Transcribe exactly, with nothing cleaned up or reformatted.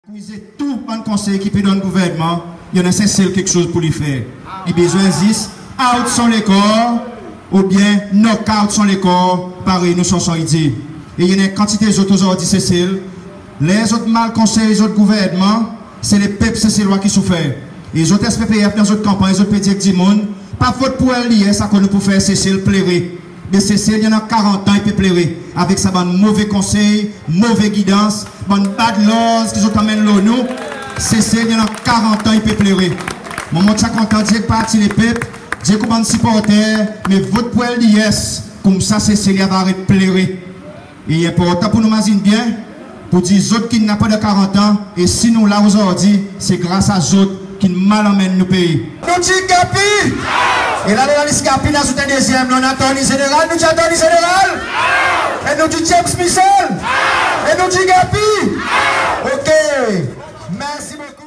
Akwize tou bann konsey ki pe donn gouvernman, i annan en sel keksoz pour li fer. I bezwen zis out son lekor oubyen knock out son lekor, parey nou sanson i dir. E i annan en kantite zot ozordi Sesel, ler zot mal konsey zot gouvernman, se lepep Seselwa ki soufer. E zot S P P F dan zot kanpanny, zot pe dir ek dimoun, pa vot pour L D S akoz nou pou fer Sesel plere. Be Sesel i annan karant an i pe plere avek sa bann move konsey, move gidans, bann bad laws ki zot anmenn lo nou. Sesel i annan karant an i pe plere. Mwan mon ti a kontan dir ek Parti Lepep, dir ek ou bann siporter, me vot pour L D S, koumsa Sesel i ava aret plere. E i enportan pour nou mazin byen, pour dir zot ki'n la pandan karant an, e si nou la ozordi, se gras a zot ki'n mal anmenn nou pei. Nou dir Gappy! E la, la lis Gappy, nou azout en dezyenm non, Attorney General, nou dir Attorney General! E nou dir James Michel! E nou dir Gappy! Oke. Mersi bokou.